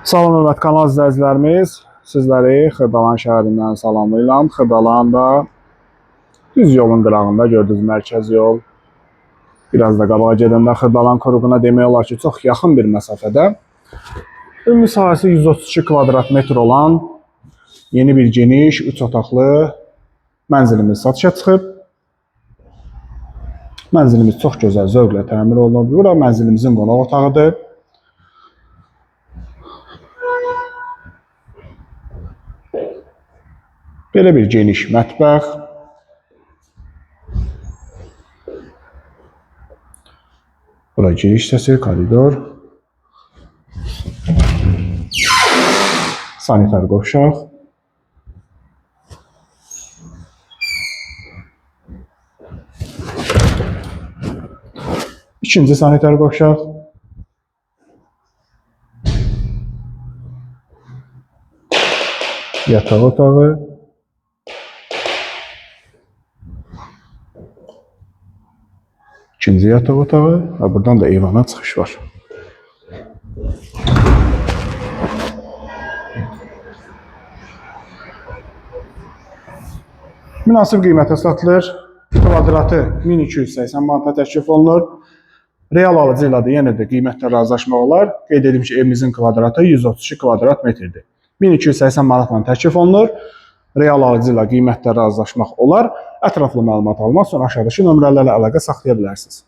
Salam hörmətli kanal izləyicilərimiz. Sizləri Xırdalan şəhərindən salamlayıram. Xırdalanda düz yolun qırağında gördüyünüz mərkəz yol. Biraz da qabağa gedəndə Xırdalan koruğuna demək olar ki, çox yaxın bir məsafədə. Ümumi sahəsi 132 kvadrat metr olan yeni bir geniş 3 otaqlı mənzilimiz satışa çıxıb. Mənzilimiz çox gözəl zövqlə təmir olunub. Bura mənzilimizin qonaq otağıdır. Belə bir geniş mətbəx. Bura giriş hissəsi, koridor. Sanitar qovşaq. İkinci sanitar qovşaq. Yataq otağı. İkinci yataq otağı və buradan da eyvana çıxış var. Münasib qiymətə satılır. Kvadratı 1280 manata təklif olunur. Real alıcı ilə də yenə də qiymətlə razılaşmaq olar. Qeyd edim ki, evimizin kvadratı 132 kvadrat metrdir. 1280 manatla təklif olunur. Real alıcı ilə qiymətlə razılaşmaq olar. Ətraflı məlumat almaq üçün aşağıdakı nömrələrlə əlaqə saxlaya bilərsiniz.